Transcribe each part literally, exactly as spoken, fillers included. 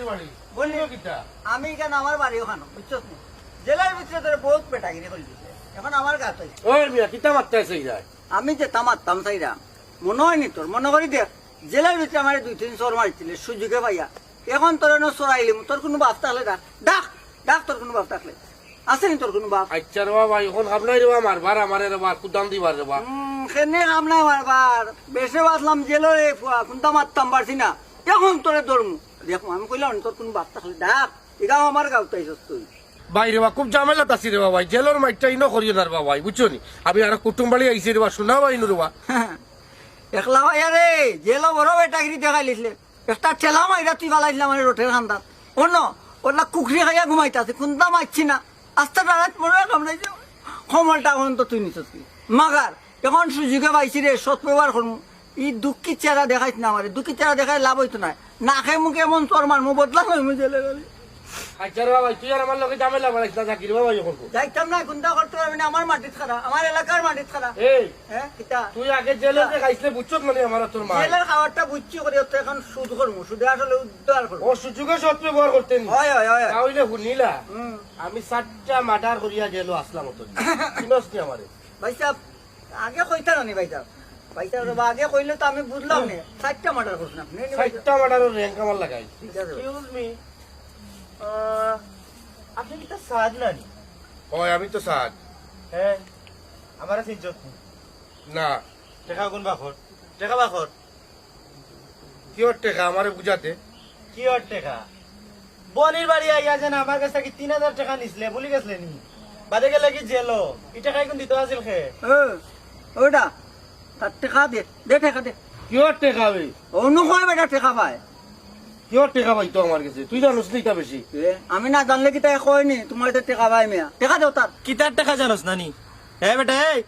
বাড়ি? বলি, কিতা? আমি কেন, আমার বাড়ি ওখানে, বুঝছস নি? জেলের ভিতরে তোর বহুত বেটাগিরি করি দিছে। এখন আমার গাত অইছে। ওই মিয়া, কিতা মারতে আছে ইরা? আমি যেতা মারতাম চাইরাম, মনো অয়নি তোর? মনো করি দেখ, জেলের ভিতরে আমার দুই তিন চড় মারছিলে সুযোগে পাইয়া। এখন তোর এনো চড়াইলিমু, তোর কুনু বাপ থাকলে ডাক, ডাক, ডাক তোর কুনু বাপ থাকলে। আছে নি তোর কুনু বাপ? আচ্ছা রে বাবা, এখন খাবলাই রে বাবা, মারবার আমারে রে বাবা, কুদাম দিবার রে বাবা। হুম, কেনে খাবলাই মারবার? বেশে বাঁচলাম জেলর এই ফুয়া, কুনতা মারতাম পারছি না। এখন তোরে ধরমু। দেখমু, আমি কইলাম, তোর কুনু বাপ থাকলে ডাক। ইগাও আমার গাউত আইছস তুই। ভাই রে বাবা, খুব ঝামেলাত আছি রে বাবা, ভাই। জেলর মাইরটা ইনো করিও না রে বাবা, ভাই, বুঝছো নি? আমি আর কুটুম বাড়ি আইছি রে বাবা, শোনা ভাই নু রে বাবা। একলা ভাই আরে, জেলো বড় বেটাগিরি দেখাইলিছলে। একটা ঠেলা মাইরা তুই ফালাইছলে আমার রোটের খান্দাত। অন্য, ওলা কুকরি খাইয়া ঘুমাইতাছে, কুনতা মারছি না। আস্তা ডাঙাত মনে হয় কামড়াইছে। কমলটা এখন তো তুই নিছস কি? মাগার, এখন সুযোগে পাইছি রে, সৎ ব্যবহার করমু। ই দুঃখী চেহারা দেখাইছ না আমারে, দুঃখী চেহারা দেখাই লাভ অইতো নায়। নাকে মুখে এমন চড় মারমু, বদলা লইমু জেলে গেলে। আচ্ছা রে বাবা, তুই আর আমার লগে ঝামেলা বাড়াইছ না, জাকির বাবা, ইয়ে করবো। যাইতাম না, কুনতা করতে পারবি না, আমার মাটিত খাড়া, আমার এলাকার মাটিত খাড়া। এই, হ্যাঁ, কিতা? তুই আগে জেলো যে খাইছলে বুঝছত মানে আমার আর তোর মা। জেলের খাবারটা বুঝছি করি, তো এখন সুদ করমু, সুদে আসলে উদ্ধার করমু। ও সুযোগে সৎ ব্যবহার করতে নি। হয়, হয়, হয়, হয়। তাহলে হুনিলা, হুম। আমি চারটা মার্ডার করিয়া জেলো আসলাম অত দিন। চিনস নি আমারে? ভাই সাহেব, আগে কইতা না নি ভাই সাহেব। ভাই সাহেব, বাবা, আগে কইলে তো আমি বুঝলাম নি। চারটা মার্ডার করছেন আপনি, নি ভাই সাহেব? চারটা মার্ডারর র্যাঙ্ক আমার লাগাই। ঠিক আছে। Excuse me, আহ, আপনি কিতা সাদ না নি? ওই, আমি তো সাদ। হ্যাঁ, আমার আছে ইজ্জত নি। না। টেকা গুন বাখর। টেকা বাখর। কিওর টেকা? আমারে বুঝাতে। কিওর টেকা? বনির বাড়ি আইয়া যেন আমার কাছ থাকি তিন হাজার টেকা নিছলে, ভুলি গেছলে নি? বাদে গেলে কি জেলো? ই টেকা ইগুন দিতো আছিল খে? এ, ওটা, তার টেকা দে, দে টেকা দে। কিওর টেকা বে? অনু কয় বেটা টেকা পায়। কিওর টেকা পাইতো আমার কাছে? তুই জানোস না ইটা বেশি। এ, আমি না জানলে কিতা কয় নি, তোমার ইতা টেকা পায় মিয়া। টেকা দেও তার। কিতার টেকা জানোস না নি? এ বেটা, এই,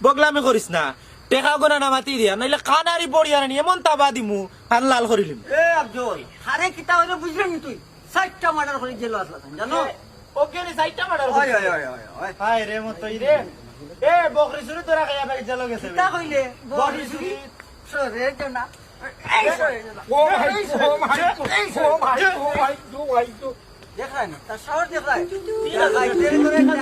বগলামি করিস না। টেকা গুনা না মাতি দিয়া, নাইলে কানারি বড়ি আনি এমন তাবা দিমু, কান লাল করিলিম। এ আফজল, আরে কিতা অইলো বুঝলে নি তুই? চাইরটা মার্ডার করি জেলো আসলা তাই, জানো? ওকে নি চাইরটা মার্ডার করি। ওই, ওই, ওই, ওই, ওই। হায় রে মতই রে। এ বকরি চুরি ধরা খাইয়া বেটা জেলো গেছে। কিতা কইলে? বকরি চুরি। সরে যা না। এই সরে যা না। ও ভাই, ও ভাই, ও ভাই, ও ভাই, ও ভাই, ও। দেখায় না, তার সাহস দেখায়। তুই না যাইতে করে না।